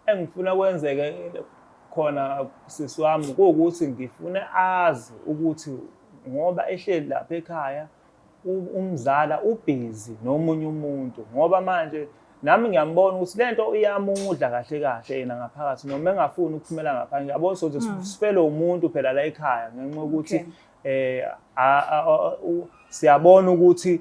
Engifuna kwenzeke khona sisi wami kuwukuthi ngifuna azi ukuthi ngoba ehleli lapha ekhaya umzala ubhizi nomunye umuntu, ngoba manje nami ngiyambona ukuthi lento iyamudla kahle kahle yena ngaphakathi noma engafuni ukuphumela ngaphandle. Yabo, soze sifele umuntu phela la ekhaya ngenxa yokuthi siyabona ukuthi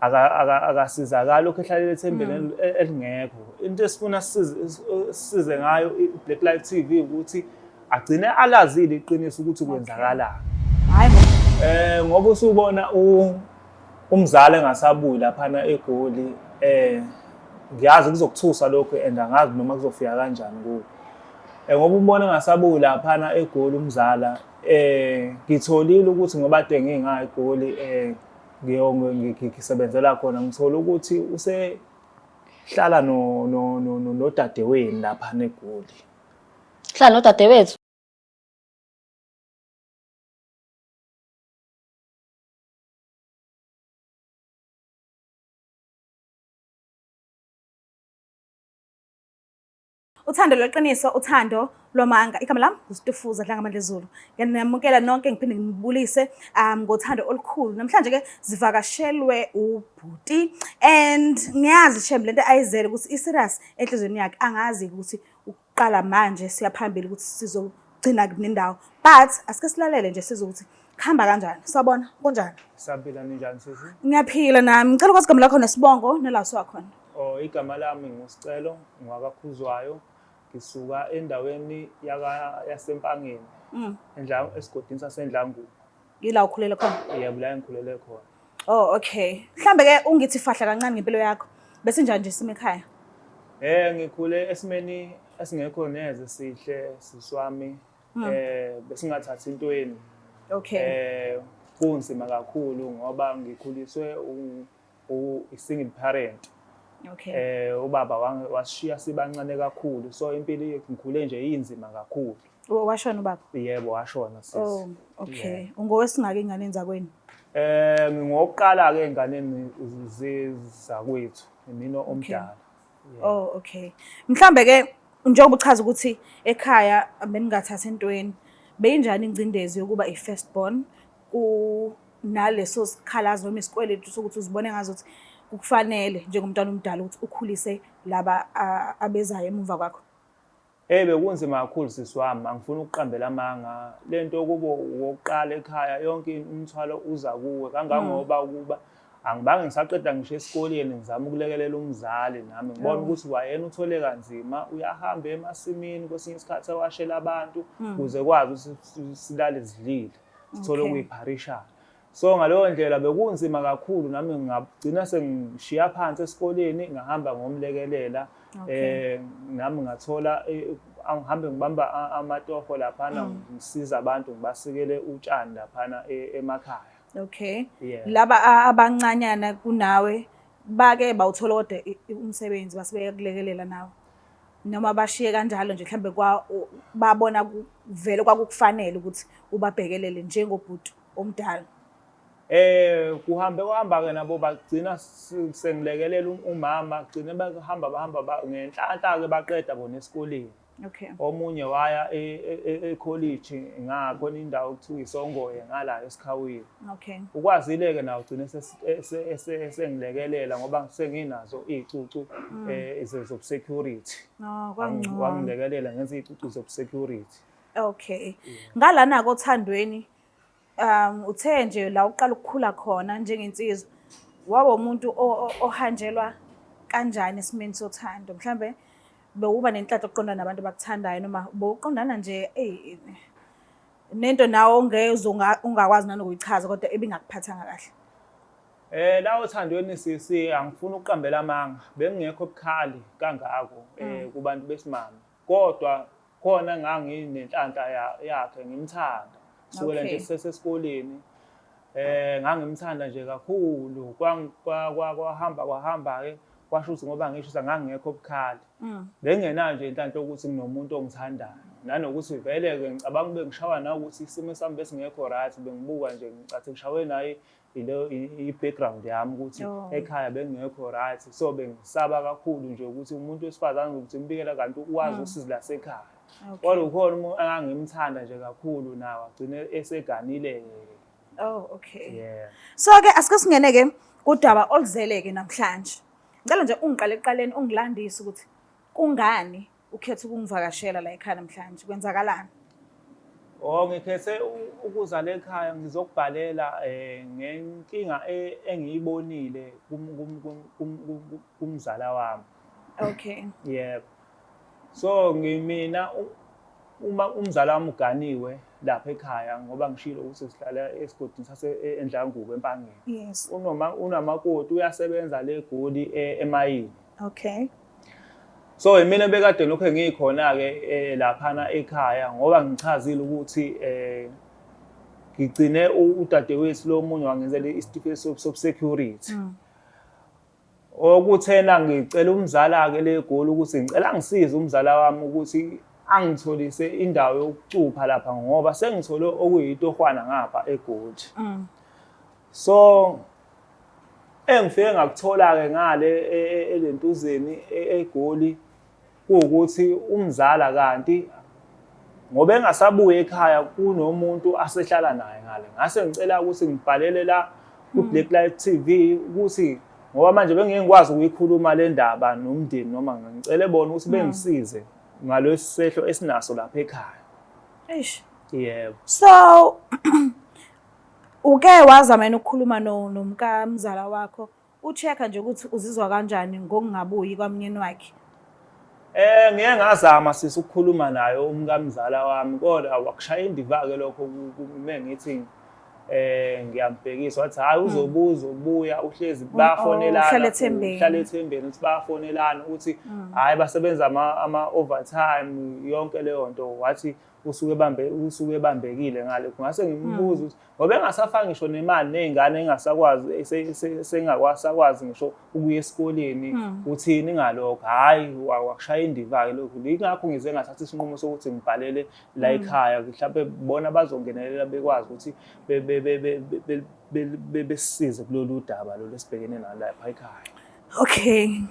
akasizakali lokhu ehlalela ethembeni elingekho. Into esifuna sisize ngayo i-Black Life TV ukuthi agcine alazile iqiniso ukuthi kwenzakalani. Hayi. Ngoba usubona umzali engasabuyi laphana eGoli, ngiyazi kuzokuthusa lokho and angazi noma kuzofika kanjani kuwe. Ngoba umbona engasabuyi laphana eGoli umzala, ngitholile ukuthi ngoba kade nginga eGoli ngisebenzela khona, ngithola ukuthi usehlala no no no nodadewenu lapha eGoli. Hlala nodadewethu? Uthando lweqiniso, uthando lwamanga. Igama lami nguStufuza Dlangamandla Zulu. Ngiyanamukela nonke, ngiphinde nginibulise ngothando olukhulu. Namhlanje ke zivakashelwe ubhuti and ngiyazi shem lento ayizele ukuthi i-serious enhlizweni yakhe, angazi ukuthi ukuqala manje siyaphambili ukuthi sizogcina nendawo. But asike silalele nje sizwe ukuthi kuhamba kanjani. Sawubona, kunjani? Siyaphila, ninjani sisi? Ngiyaphila nami. Ngicela ukwazi igama lakho nesibongo nala usuka khona. Oh, igama lami nguSicelo, ngwakaKhuzwayo. Ngisuka endaweni yaka yaseMpangeni. Endla esigodini saseNdlangubo. Yila ukhulele khona? Yebo, la engikhulele khona. Oh, okay. Mhlambe ke ungithi fahla kancane ngempilo yakho. Bese njani nje isimo ekhaya? Ngikhule esimeni esingekho neze sihle sisi wami. Besingathathi intweni. Kunzima kakhulu ngoba ngikhuliswe u single parent. Ubaba wasishiya sibancane kakhulu, so impilo ngikhule nje inzima kakhulu. Washona ubaba? Yebo, washona sisi. Oh, okay. Ungowesingaki ingane zakwenu? Ngingokuqala ke enganeni zakwethu, mina omdala. Oh, okay. Mhlambe ke njengoba uchaza ukuthi ekhaya beningathathi entweni, beyinjani ingcindezi yokuba i-first born ku naleso sikhalazo noma isikweletu sokuthi uzibone ngazuthi kukufanele njengomntwana omdala ukuthi ukhulise laba abezayo emuva kwakho? Bekunzima kakhulu sisi wami, angifuni ukuqambela amanga. Lento kubo wokuqala ekhaya, yonke umthwalo uza kuwe kangangoba ukuba angibange ngisaqeda ngisho esikoleni, ngizama ukulekelela umzali nami ngibona ukuthi kwayena uthole kanzima, uyahamba emasimini kwesinye isikhathi ewashela abantu ukuze kwazi ukuthi silale sidlile, sithole okuyipharishana. So ngaleyo ndlela bekunzima kakhulu, nami ngagcina sengishiya phansi esikoleni, ngahamba ngomlekelela. Nami ngathola angihambe ngibamba amatoho laphana, ngisiza abantu ngibasikele utshani laphana emakhaya. Okay. Laba abancanyana kunawe bake bawuthola kodwa umsebenzi base beyakulekelela nawe, noma bashiye kanjalo nje mhlambe kwa babona vele kwakukufanele ukuthi ubabhekelele njengobhuti omdala? Kuhambe kwahamba ke nabo bagcina sengilekelela umama, gcine bahamba bahamba ngenhlanhla ke baqeda bona esikoleni. Omunye waya e-college ngakhona indawo okuthiwa iSongoye ngala eSikhawini. Ukwazile ke nawe ugcine esengilekelela ngoba senginazo izicucu zobusecurity. Oh, kwangcono. Wangilekelela ngenza izicucu zobusecurity. Okay. Ngalana kothandweni, uthe nje la uqala ukukhula khona njengensizwa, wabe umuntu ohanjelwa kanjani esimeni sothando? Mhlambe bewuba nenhlanhla yokuqondana nabantu abakuthandayo noma bowuqondana nje ey nento nawe ongeze ungakwazi nanokuyichaza kodwa ebingakuphathanga kahle? La othandweni sisi, angifuni ukuqambela amanga, bengingekho bukhali kangako kubantu besimame, kodwa khona nganginenhlanhla yakhe ngimthanda kusukela nje sisesesikoleni. Ngangimthanda nje kakhulu, kwahamba kwahamba ke kwasho ukuthi ngoba ngisho ukuthi ngangingekho bukhali, bengenayo nje inhlanhla yokuthi nginomuntu ongithandayo. Nanokuthi vele-ke ngicabanga ube ngishawa nawukuthi isimo sami besingekho right, bengibuka nje ngicathi ngishawe naye ilo i-background yami ukuthi ekhaya bengekho right, so bengisaba kakhulu nje ukuthi umuntu wesifazane ukuthi ngibikela kanti uwazi usizi lasekhaya. Kodwa ukhona umuntu angangimthanda nje kakhulu nawe agcine eseganile. Oh, okay. Yeah. So ke asike singene ke kudaba oluzele ke namhlanje. Ngicela nje ungiqale ekuqaleni ungilandise ukuthi kungani ukhetha ukungivakashela la ekhaya namhlanje, kwenzakalani? Oh, ngikhethe ukuza le ekhaya ngizokubhalela ngenkinga engiyibonile kumzala wami. Okay. Yebo. So ngimina uma umzala wami uganiwe lapha ekhaya, ngoba ngishilo ukuthi sihlala esigodini sase eNdlangubo eMpangeni. Yes. Unoma unamakoti uyasebenza le Goli emayini. Okay. So imina bekade lokho ngikhona ke laphana ekhaya, ngoba ngichazile ukuthi ngigcine udadewethu lo munye wangenzela isitifiketi sob-security. Okuthena ngicela umzala-ke le Goli ukuthi ngicela angisize umzala wami ukuthi angitholise indawo yokucupha lapha, ngoba sengithole okuyitohwana ngapha eGoli. So engifike ngakuthola-ke ngale elentuzeni eGoli kuwukuthi umzala kanti ngoba engasabuyi ekhaya kunomuntu asehlala naye ngale. Ngase ngicela ukuthi ngibhalele la ku-Black Life TV ukuthi ngoba manje bengeke ngikwazi ukuyikhuluma le ndaba nomndeni, noma ngicele bona ukuthi bengisize ngalesi sehlo esinaso lapha ekhaya. Eish. Yebo. So uke wazama yini ukukhuluma nomkamzala wakho, u-check-a nje ukuthi uzizwa kanjani ngokungabuyi kwamnyeni wakhe? Ngiye ngazama sisi ukukhuluma naye umkamzala wami, kodwa wakushaya indiva-ke lokho kume ngithi ngiyambhekisa, wathi hhayi uzobuza ubuya uhlezi bayafonelana, uhlala ethembeni. Uhlala ethembeni ukuthi bayafonelana, ukuthi hhayi basebenza ama-overtime yonke leyo nto. Wathi usuke ebambekile ngalokho. Ngase ngimbuza ukuthi ngoba engasafaki ngisho nemali ney'ngane engasakwazi sengakwazi ngisho ukuya esikoleni, uthini ngalokho? Hhayi, wakushaya indiva-ke lokho. Yingakho ngize ngathatha isinqumo sokuthi ngibhalele la ekhaya, mhlawumbe bona bazongenelela bekwazi ukuthi besisize kulolu daba lolu esibhekene nalo lapha ekhaya. Okay,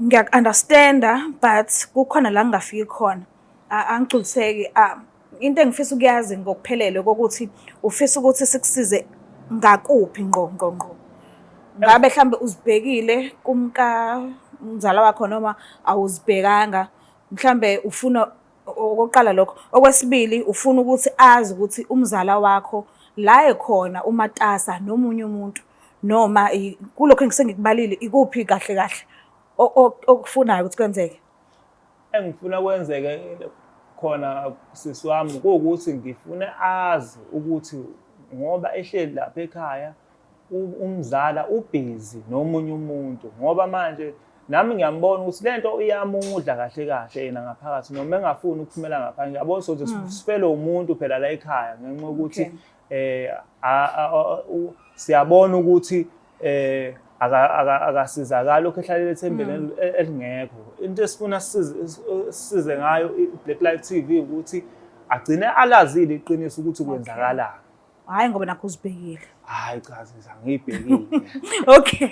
ngiyaku-understand-a but kukhona la ngingafiki khona. Angigculiseki. Into engifisa ukuyazi ngokuphelele kokuthi ufisa ukuthi sikusize ngakuphi ngqo ngqo ngqo. Ngabe mhlambe uzibhekile kumka mzala wakho noma awuzibhekanga? Mhlambe ufuna okokuqala lokho. Okwesibili, ufuna ukuthi azi ukuthi umzala wakho la ekhona umatasa nomunye umuntu, noma kulokho engisengikubalile ikuphi kahle kahle okufunayo ukuthi kwenzeke? Engifuna kwenzeke khona sisi wami kuwukuthi ngifune azi ukuthi ngoba ehleli lapha ekhaya umzala ubhizi nomunye umuntu, ngoba manje nami ngiyambona ukuthi lento iyamudla kahle kahle yena ngaphakathi, noma engafuni ukuphumela ngaphandle. Ngiyabona ukuthi sifele umuntu phela la ekhaya ngenxa yokuthi siyabona ukuthi akasizakali lokhu ehlalele ethembeni elingekho. Into esifuna sisize ngayo i-Black Life TV ukuthi agcine alazile iqiniso ukuthi kwenzakalani. Hhayi ngoba nakho uzibhekile. Hhayi cha sisi, angiyibhekile. Okay.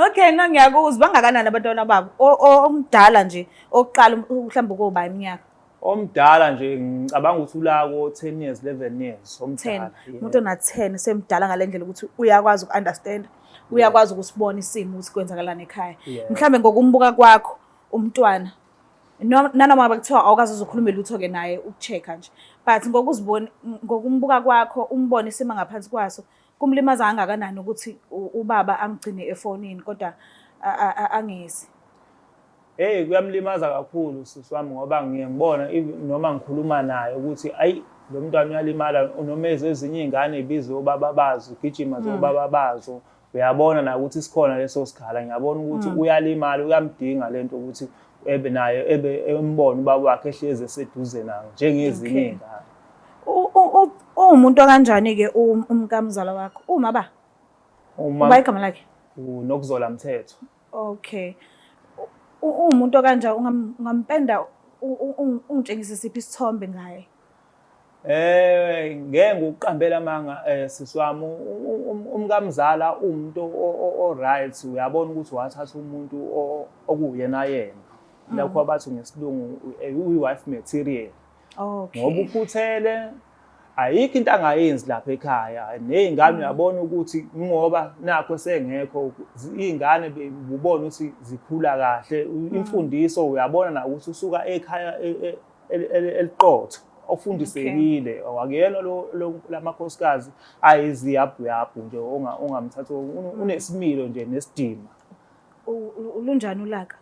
Okay, no ngiyakuzwa. Bangakanani abantwana babo? Omdala nje oqala mhlawumbe koba iminyaka. Omdala nje ngicabanga ukuthi ulako 10 years, 11 years omdala. Umuntu ona 10 semdala ngale ndlela ukuthi uyakwazi uku-understand, uyakwazi ukusibona isimo ukuthi kwenzakalani ekhaya. Mhlambe ngokumbuka kwakho umntwana, nanoma ngabe kuthiwa awukaze uzokhuluma lutho-ke naye uku-check-a nje, but ngokuzibona, ngokumbuka kwakho umbone isimo ngaphansi kwaso, kumlimaza kangakanani ukuthi ubaba amgcine efonini kodwa angezi? Hey, kuyamlimaza kakhulu sisi wami, ngoba ngiye ngibona noma ngikhuluma naye ukuthi ayi lo mntwana uyalimala, noma ezinye iy'ngane y'bize obaba bazo, gijima zobaba bazo, uyabona naye ukuthi sikhona leso sikhala. Ngiyabona ukuthi uyalimala, uyamdinga lento ukuthi ebe naye ebe embona ubaba wakhe ehlezi eseduze naye njengezinye iy'ngane. Uwumuntu okanjani-ke umkamzala wakho? Uma ba? Uba igama lakhe? UNokuzola Mthetho. Okay. Uwumuntu okanjani? Ungampenda Ungitshengise siphi isithombe ngaye? Ngeke ngikuqambele amanga, sisi wami, umkamzala uwumuntu o-right, uyabona ukuthi wathatha umuntu okuwuyena yena. Lokho abathi ngesilungu uyi-wife material. Ngoba ukhuthele, ayikho into angayenzi lapha ekhaya. Ney'ngane uyabona ukuthi ngoba nakho esengekho, iy'ngane ubona ukuthi zikhula kahle. Imfundiso uyabona na ukuthi usuka ekhaya eliqotho, ofundisekile. Akuyena lo lamakhosikazi ayiziyabhuyabhu nje ongamthatha, unesimilo nje nesidima. Lunjani ulaka?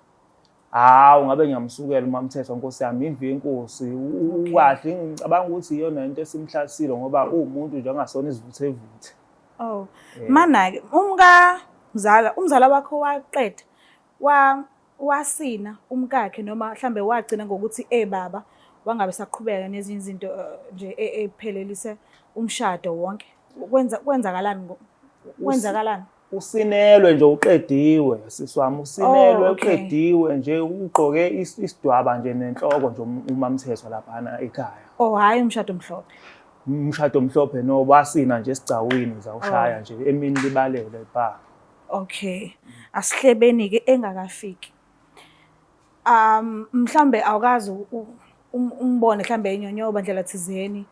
Hawu, ngabe ngiyamsukela uMaMthethwa, Nkosi yami, imvi yenkosi. Ukahle, ngicabanga ukuthi iyona into esimhlasile ngoba uwumuntu nje ongasona isivuthevuthe. Oh. Mana-ke umka mzala, umzala wakho waqeda wasina umkakhe noma mhlambe wagcina ngokuthi baba wangabe saqhubeka nezinye izinto nje ephelelise umshado wonke. Kwenzakalani kwenzakalani? Usinelwe nje, uqediwe, sisi wami, usinelwe. Uqediwe nje, ugqoke isidwaba nje nenhloko nje uMaMthethwa laphana ekhaya. Oh, hhayi umshado omhlophe. Umshado omhlophe no, wasina nje esigcawini, zawushaya nje emini libalele ba. Okay. Asihlebeni-ke engakafiki. Mhlambe awukazi umbone mhlambe enyonyoba ndlela thizeni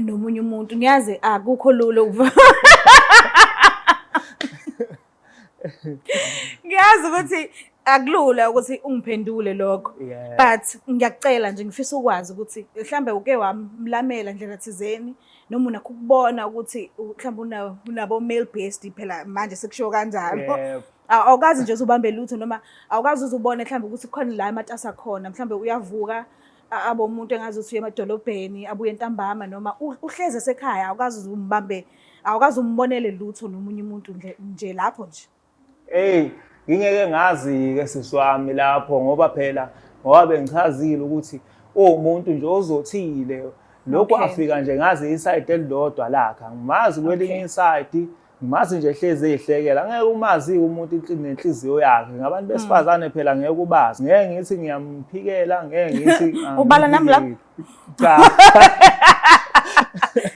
nomunye umuntu. Ngiyazi akukho lula ukuva. Ngiyazi ukuthi akulula ukuthi ungiphendule lokho. But ngiyakucela nje, ngifisa ukwazi ukuthi mhlambe uke wamlamela ndlela thizeni noma unakho ukubona ukuthi mhlambe unabo male bestie, phela manje sekushiwo kanjalo. Awukazi nje uzubambe lutho noma awukazi uzubone mhlambe ukuthi kukhona la ematasa khona, mhlambe uyavuka abe umuntu engazi ukuthi uye emadolobheni abuye ntambama noma uhleze esekhaya, awukazi uzumbambe, awukazi umbonele lutho nomunye umuntu nje lapho nje? Hey, ngingeke ngazi-ke, sisi wami, lapho ngoba phela ngoba bengichazile ukuthi uwumuntu nje ozothile. Lokhu afika nje ngazi i-side elilodwa lakhe, angimazi kwelinye i-side, ngimazi nje ehlezi eyihlekela. Ngeke umazi umuntu nenhliziyo yakhe ngabantu besifazane phela, ngeke ubazi. Ngeke ngithi ngiyamphikela, ngeke ngithi Ubala nami lapho? Cha.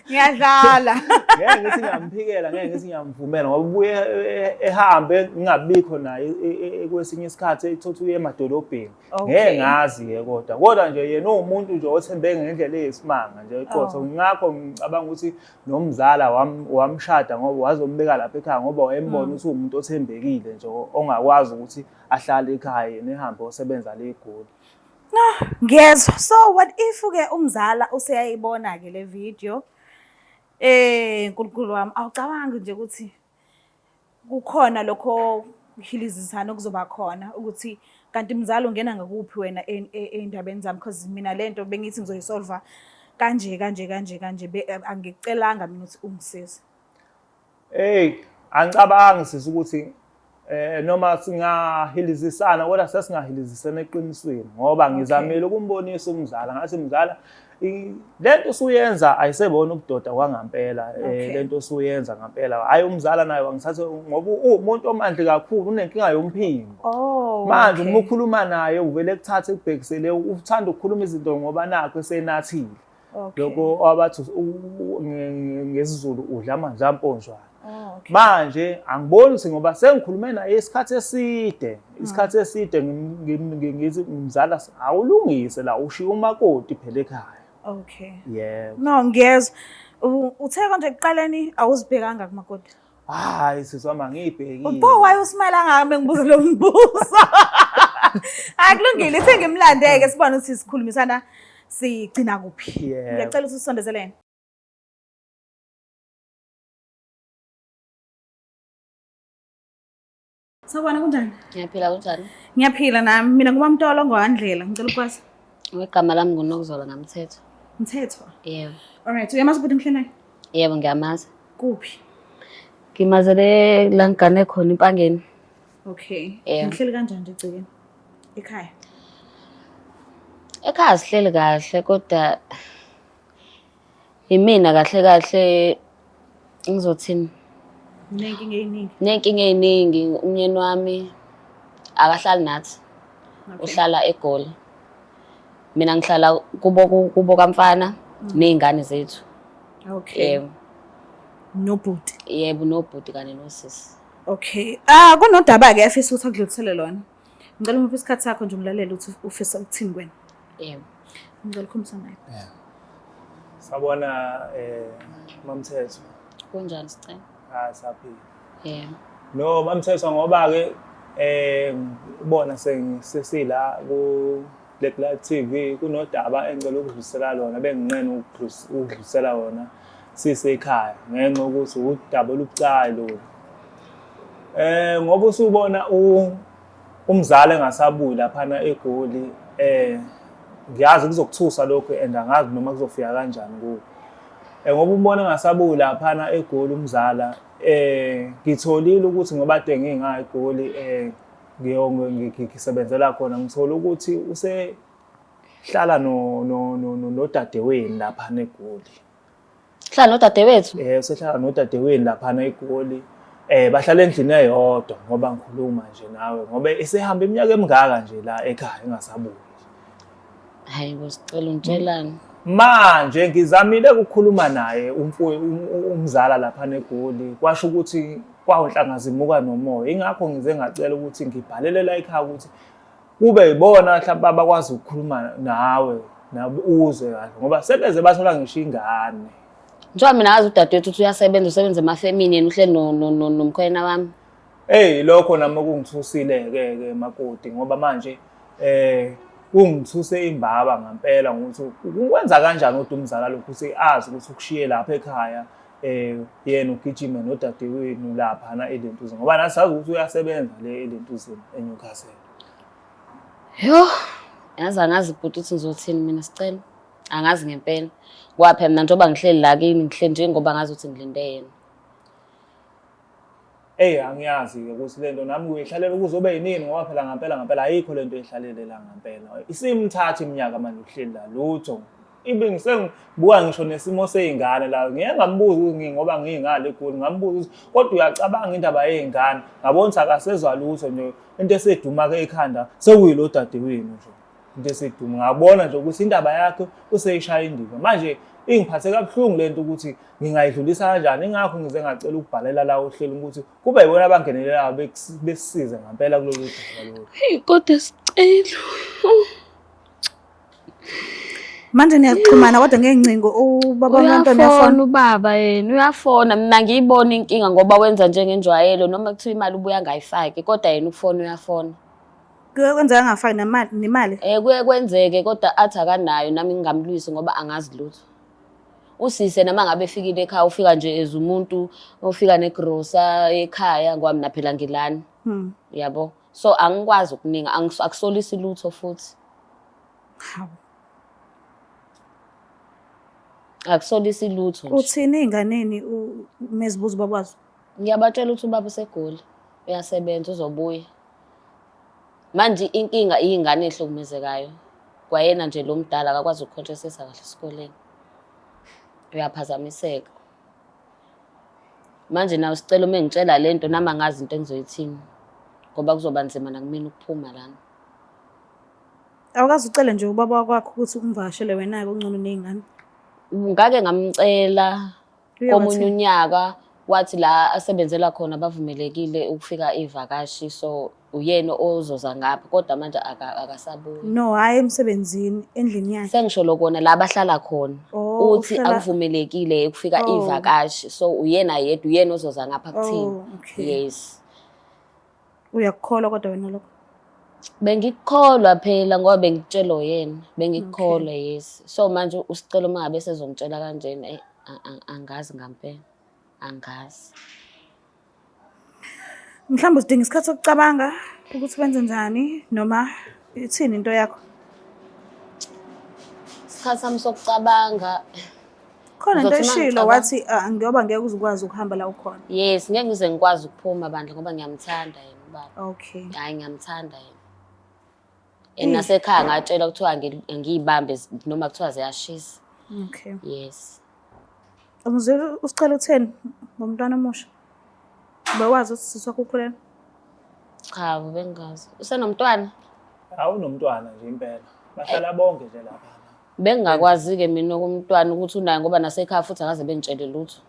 Ngiyadlala. Ngeke ngithi ngiyamphikela, ngeke ngithi ngiyamvumela ngoba ubuye ehambe ngingabikho naye kwesinye isikhathi, ethothi uye emadolobheni. Ngeke ngazi-ke, kodwa nje yena uwumuntu nje othembeke ngendlela eyisimanga nje eqotho. Ngakho ngicabanga ukuthi nomzala wamshada ngoba wazombeka lapha ekhaya ngoba wayembona ukuthi uwumuntu othembekile nje, ongakwazi ukuthi ahlale ekhaya yena ehambe osebenza le eGoli. Ngiyezwa. So what if ke umzala useyayibona ke le video? Nkulunkulu wami, awucabangi nje ukuthi kukhona lokho hilizisana okuzoba khona ukuthi kanti mzala ungena ngakuphi wena ey'ndabeni zami, because mina lento bengithi ngizoyisolva kanje kanje kanje kanje, angikucelanga mina ukuthi ungisize? Hey, angicabangi, sisi, ukuthi noma singahilizisana, kodwa sesingahilizisana eqinisweni ngoba ngizamile ukumbonisa umzala, ngathi, "Mzala, lento usuyenza ayisebona ubudoda kwangampela, lento osuyenza ngampela." Hayi, umzala naye wangithatha ngoba uwumuntu omandla kakhulu, unenkinga yomphimbo. Manje uma ukhuluma naye uvele kuthathe kubhekisele, uthanda ukukhuluma izinto ngoba nakho esenathile. Lokho abathi ngesiZulu udla amanzi amponjwana. Manje angiboni ukuthi ngoba sengikhulume naye isikhathi eside, isikhathi eside, ngithi, "Mzala, awulungise la, ushiya umakoti phela ekhaya." Yebo. No, ngiyezwa. Uthe konje ekuqaleni awuzibhekanga kumakoti. Hayi, sisi wami, angiyibhekile. Pho why usmile angaka ngibuza lo mbuzo? Akulungile, ithe ngimlandeke sibone ukuthi sikhulumisana sigcina kuphi. Ngiyacela ukuthi usondezelene. Sawubona, kunjani? Ngiyaphila, kunjani? Ngiyaphila nami. Mina nguMaMtolo ngowandlela. Ngicela ukwazi. Igama lami nguNokuzola ngaMthetho. Mthetho. Yebo. Alright, uyamazi ubhuti ngihleli naye? Yebo, ngiyamazi. Kuphi? Ngimazele la ngigane khona impangeni. Okay. Yebo. Ngihleli kanjani nje egcekeni? Ekhaya. Ekhaya sihleli kahle, kodwa imina kahle kahle ngizothini? Nenkinga eyiningi. Nenkinga ey'ningi. Umyeni wami akahlali nathi. Uhlala eGoli. Mina ngihlala kubo kubo kamfana ney'ngane zethu. Okay. Yebo. Nobhuti. Yebo, nobhuti kanye nosisi. Okay. Ah, kunodaba-ke afisa ukuthi akudlulisele lona. Ngicela umuphe isikhathi sakho nje umlalele ukuthi ufisa ukuthini kwena. Yebo. Ngicela ukhulumisana naye. Sabona Mamthetho. Kunjani Sicelo? Ah, saphila. Yebo. No, Mamthetho, ngoba ke ubona sesila ku Black Life TV kunodaba engicela ukudlulisela lona, benginqena ukudlulisela wona sisekhaya ngenxa yokuthi udaba olubucayi lolu. Ngoba usubona umzali engasabuyi laphana eGoli, ngiyazi kuzokuthusa lokho and angazi noma kuzofika kanjani kuwe. Ngoba umbona engasabuyi laphana eGoli umzala, ngitholile ukuthi ngoba kade nginga eGoli ngisebenzela khona, ngithola ukuthi usehlala nodadewenu laphana eGoli. Hlala nodadewethu? Usehlala nodadewenu laphana eGoli. Bahlala endlini eyodwa ngoba ngikhuluma nje nawe, ngoba esehamba iminyaka emingaka nje la ekhaya engasabuyi. Hayi bo, Sicelo, ungitshelani? Manje ngizamile ukukhuluma naye umzala laphana eGoli, kwasho ukuthi kwawunhlanga zimuka nomoya. Ingakho ngize ngacela ukuthi ngibhalele la ekhaya ukuthi kube yibona mhlawumbe abakwazi ukukhuluma nawe nabo uzwe kahle, ngoba sebeze bathola ngisho ingane. Njengoba mina ngazi udadewethu ukuthi uyasebenza, usebenza emafemini, yena uhleli nomkhwena wami. Hey, lokho nami kungithusile-ke ke makoti, ngoba manje kungithuse imbaba ngempela ngokuthi ukwenza kanjani kodwa umzala lokhu ukuthi azi ukuthi ukushiye lapha ekhaya, yena ugijime nodadewenu laphana eLentuzini, ngoba nathi sazi ukuthi uyasebenza le eLentuzini eNewcastle. Yo, yazi angazi bhuti ukuthi ngizothini mina Sicelo. Angazi ngempela. Ngoba phela mina njengoba ngihleli la kini, ngihleli nje ngoba ngazi ukuthi ngilinde yena. Eyi, angiyazi-ke ukuthi le nto nami kuyihlalela kuzobe yinini, ngoba phela ngampela ngampela ayikho le nto ehlalele la ngampela. Isimthatha iminyaka manje ukuhleli la, lutho. Ibe ngisengibuka ngisho nesimo sey'ngane la, ngiye ngambuza ukuthi ngoba ngiyingane eGoli, ngambuza ukuthi kodwa uyacabanga indaba yey'ngane, ngabona ukuthi akasezwa lutho nje, into eseduma-ke ekhanda sekuyilo dadewenu nje. Into eseduma, ngabona nje ukuthi indaba yakhe useyishaya indiva. Manje ingiphathe kabuhlungu le nto ukuthi ngingayidlulisa kanjani, ingakho ngize ngacela ukubhalela la ohlelo ukuthi kube yibona abangenelelayo besisize ngampela kulolu daba lolu. Hey, kodwa Sicelo. Manje niyaxhumana kodwa ngey'ngcingo, ubaba wabantwana Uyafona uyafona? ubaba yena, uyafona. Mina ngiyibona inkinga ngoba wenza njengenjwayelo, noma kuthiwa imali ubuya angayifaki, kodwa yena ukufona uyafona. Kuye kwenzeka angafaki nemali? Kuye kwenzeke kodwa athi akanayo, nami ngingamlwisi ngoba angazi lutho. Usise noma ngabe efikile ekhaya, ufika nje as umuntu ofika negrosa ekhaya, ngoba mina phela ngilana. Yabo. So angikwazi ukuninga, akusolisi lutho futhi. Hawu. Akusolisi lutho nje. Uthini ey'nganeni mezibuza ubaba wazo? Ngiyabatshela ukuthi ubaba useGoli, uyasebenza, uzobuya. Manje inkinga iyingane ehlukumezekayo. Kwayena nje lo mdala akakwazi ukukhontrasisa kahle esikoleni. Uyaphazamiseka. Manje nawe Sicelo uma engitshela le nto nami angazi into engizoyithini. Ngoba kuzoba nzima nakumina ukuphuma lana. Awukaze ucele nje ubaba wakwakho ukuthi umvakashele wena-ke ungcono ney'ngane? Ngake ngamcela Uye komunye wathini? unyaka, wathi la asebenzela khona bavumelekile ukufika iy'vakashi, so uyena ozoza ngapha, kodwa manje akasabuyi. No, hhayi emsebenzini, endlini yakhe. Sengisho lokona la abahlala khona. Oh, Uthi akuvumelekile ukufika Oh. iy'vakashi, so uyena yedwa, uyena ozoza ngapha kuthina. Oh, okay. Yes. Uyakukholwa kodwa wena lokho? Bengikukholwa phela ngoba bengikutshelwa uyena. Bengikukholwa, yes. So manje uSicelo uma ngabe sezongitshela kanjena, angazi ngampela. Angazi. Mhlawumbe udinga isikhathi sokucabanga ukuthi wenze njani noma ithini into yakho? Isikhathi sami sokucabanga. Khona into Ngizothi uma eshilo ngicabanga- wathi, ngiyoba ngeke uze ukwazi ukuhamba la ukhona. Yes, ngeke ngize ngikwazi ukuphuma bandla ngoba ngiyamthanda yena ubaba. Okay. Hayi, ngiyamthanda yena. And nasekhaya ngatshela kuthiwa angiyibambe noma kuthiwa ziyashisa. Okay. Yes. Umzwile uSicelo utheni ngomntwana omusha? Bewazi ukuthi sisi wakho ukhulelwe? Cha, bengazi. Usenomntwana? Awunomntwana nje impela. Bahlala bonke nje lapha. Bengingakwazi-ke mina okumntwana ukuthi unayo ngoba nasekhaya futhi akaze bengitshele lutho.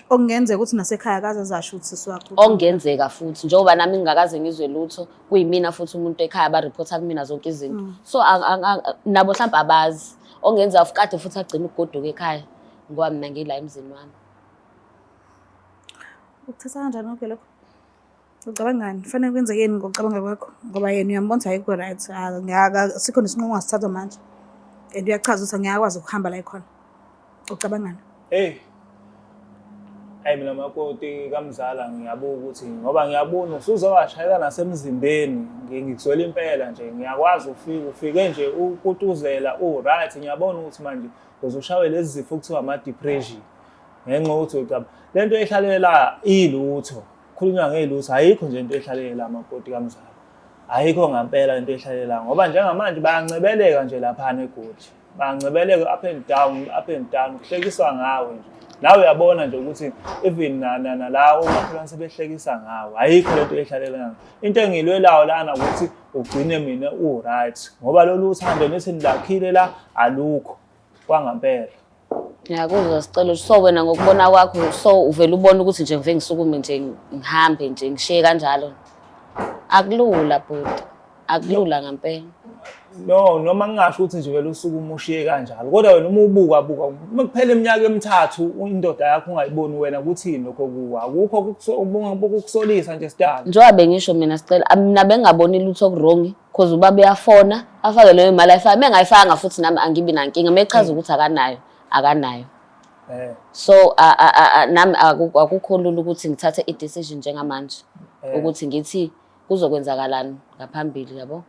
Okungenzeka ukuthi nasekhaya akaze azasho ukuthi sisi wakho. Okungenzeka futhi njengoba nami ngingakaze ngizwe lutho kuyimina futhi umuntu ekhaya barephotha kumina zonke izinto. So nabo mhlawumbe abazi. Okungenzeka kade futhi agcine ukugoduka ekhaya ngoba mina ngila emzini wami. Ukuthatha kanjani konke lokho? Ucabangani? Kufanele kwenzekeni ngokucabanga kwakho? Ngoba yena uyambona ukuthi ayikho right. Asikho nesinqumo ongasithatha manje. And uyachaza ukuthi angeke akwazi ukuhamba la ekhona. Ucabangani? Hey. Hayi mina makoti kamzala ngiyabuka ukuthi ngoba ngiyabona usuzowashayeka nasemzimbeni ngikuzwela impela nje ngiyakwazi ufike ufike nje ukutuzela u-right ngiyabona ukuthi manje uzoshawe lezi zifo kuthiwa ama-depression ngenxa yokuthi ucaba le nto ehlalela ilutho khulunywa ngelutho ayikho nje into ehlalela makoti kamzala ayikho ngampela into ehlalela ngoba njengamanje bayancebeleka nje laphana eGoli bayancebeleka up and down up and down kuhlekiswa ngawe nje nawe uyabona nje ukuthi even nala omakhelwane sebehlekisa ngawe ayikho lento ehlalela into engilwelayo lana ukuthi ugcine mina u-right ngoba lolu uthando nithi nilakhile la alukho kwangampela. Ngiyakuzwa Sicelo. So wena ngokubona kwakho so uvele ubone ukuthi nje ngivele ngisukume nje ngihambe nje ngishiye kanjalo. Akulula bhuti. Akulula ngempela. No, noma ngingasho ukuthi nje vele usukume ushiye kanjalo. Kodwa wena uma ubuka buka uma kuphela iminyaka emithathu indoda yakho ungayiboni wena kuthini lokho kuwa. Akukho ukukusolisa nje sidalo. Njengoba bengisho mina Sicelo, mina bengingaboni lutho oku-wrong cause ubaba uyafona afake leyo mali ayifake. Uma engayifakanga futhi nami angibi nankinga. Uma echaza ukuthi akanayo, akanayo. So nami akukho lula ukuthi ngithathe i-decision njengamanje ukuthi ngithi kuzokwenzakalani ngaphambili yabo.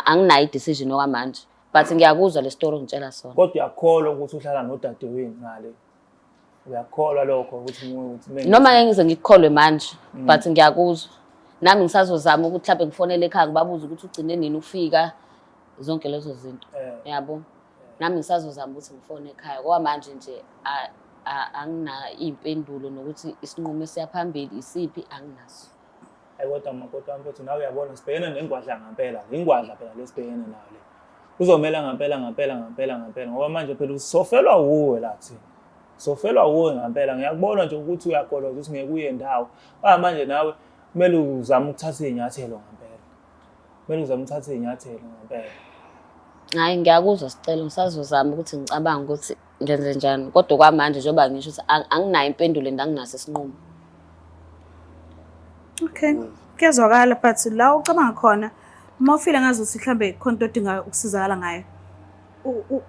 Anginayo i-decision okwamanje but ngiyakuzwa le story ongitshela sona. Kodwa uyakholwa ukuthi uhlala nodadewenu ngale? Uyakholwa lokho ukuthi noma ngeke ngize ngikukholwe manje but ngiyakuzwa. Nami ngisazozama ukuthi mhlawumbe ngifonele ekhaya ngibabuze ukuthi ugcine nini ukufika zonke lezo zinto. Yabo. Nami ngisazozama ukuthi ngifone ekhaya ngoba manje nje anginayo iy'mpendulo nokuthi isinqumo esiya phambili isiphi anginaso. Hayi kodwa makoti wami mfethu nawe uyabona sibhekene nengwadla ngampela, ingwadla phela lesibhekene nayo le. Kuzomela ngampela ngampela ngampela ngampela ngoba manje phela usofelwa wuwe la thina. Sofelwa wuwe ngampela ngiyakubona nje ukuthi uyagoloza ukuthi ngeke uye ndawo. Kodwa manje nawe kumele uzame ukuthatha iy'nyathelo ngampela. Kumele uzame ukuthatha iy'nyathelo ngampela. Hhayi ngiyakuzwa Sicelo, ngisazozama ukuthi ngicabange ukuthi ngenze njani kodwa kwamanje njengoba ngisho ukuthi anginayo impendulo and anginaso isinqumo. Okay. Kuyazwakala but la ucabanga khona uma ufila ngazuthi mhlambe khona into odinga ukusizakala ngayo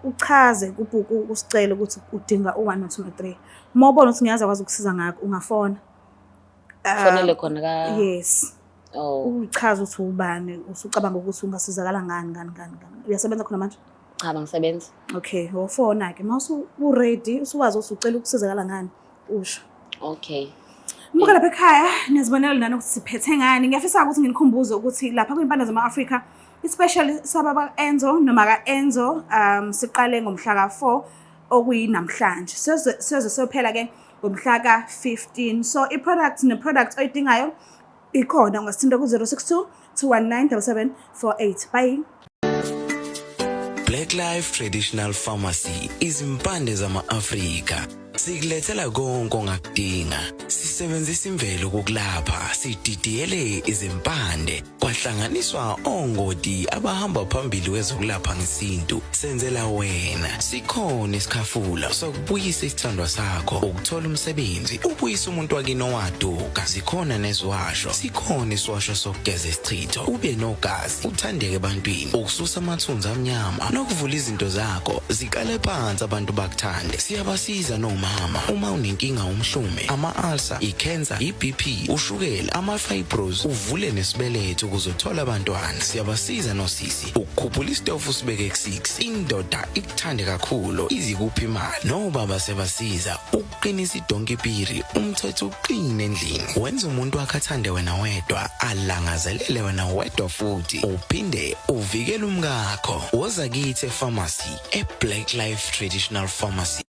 uchaze kubhuku usicele ukuthi udinga u-1 no 2 no 3. Uma ubona ukuthi ngiyazi akwazi ukusiza ngakho ungafona. Fonele khona ka Yes. Oh. Uchaze ukuthi ubani usucabanga ukuthi ungasizakala ngani ngani ngani ngani. Uyasebenza khona manje? Cha bangisebenza. Okay, wofona ke mase u-ready usuwazi ukuthi ucela ukusizakala ngani usho. Okay. Mbuka lapha ekhaya niyazibonela nani ukuthi siphethe ngani. Ngiyafisa ukuthi nginikhumbuze ukuthi lapha kwimpande zama-Afrika i-special sababa Enzo noma ka-Enzo siqale ngomhla ka-4 okuyinamhlanje. Siyoze siyophela ke ngomhla ka-15. So i-product ne-product oyidingayo ikhona ungasithinta ku-062 219 7748. Bye. Black Life Traditional Pharmacy izimpande zama-Afrika sikulethela konke ongakudinga. Sisebenzisa imvelo ukukulapha, sididiyele izimpande kwahlanganiswa ongoti abahamba phambili kwezokulapha ngesintu. Senzela wena sikhona isikhafula sokubuyisa isithandwa sakho, ukuthola umsebenzi, ubuyise umuntu wakini owaduka. Zikhona neziwasho, sikhona isiwasho sokugeza isichitho, ube nogazi, uthandeke ebantwini, ukususa amathunzi amnyama nokuvula izinto zakho ziqale phansi abantu bakuthande. Siyabasiza nomama uma unenkinga umhlume, ama-ulcer, i-cancer, i-BP, ushukela, ama-fibros, uvule nesibeletho ukuze uthole abantwana. Siyabasiza nosisi ukukhuphula isitofu usibeke ku-6, indoda ikuthande kakhulu izikuphi imali. Nobaba siyabasiza ukuqinisa idonkipiri, umthetho uqine endlini, wenza umuntu wakhe athande wena wedwa, alangazelele wena wedwa futhi uphinde uvikele umkakho. Woza kithi e-pharmacy e-Black Life Traditional Pharmacy.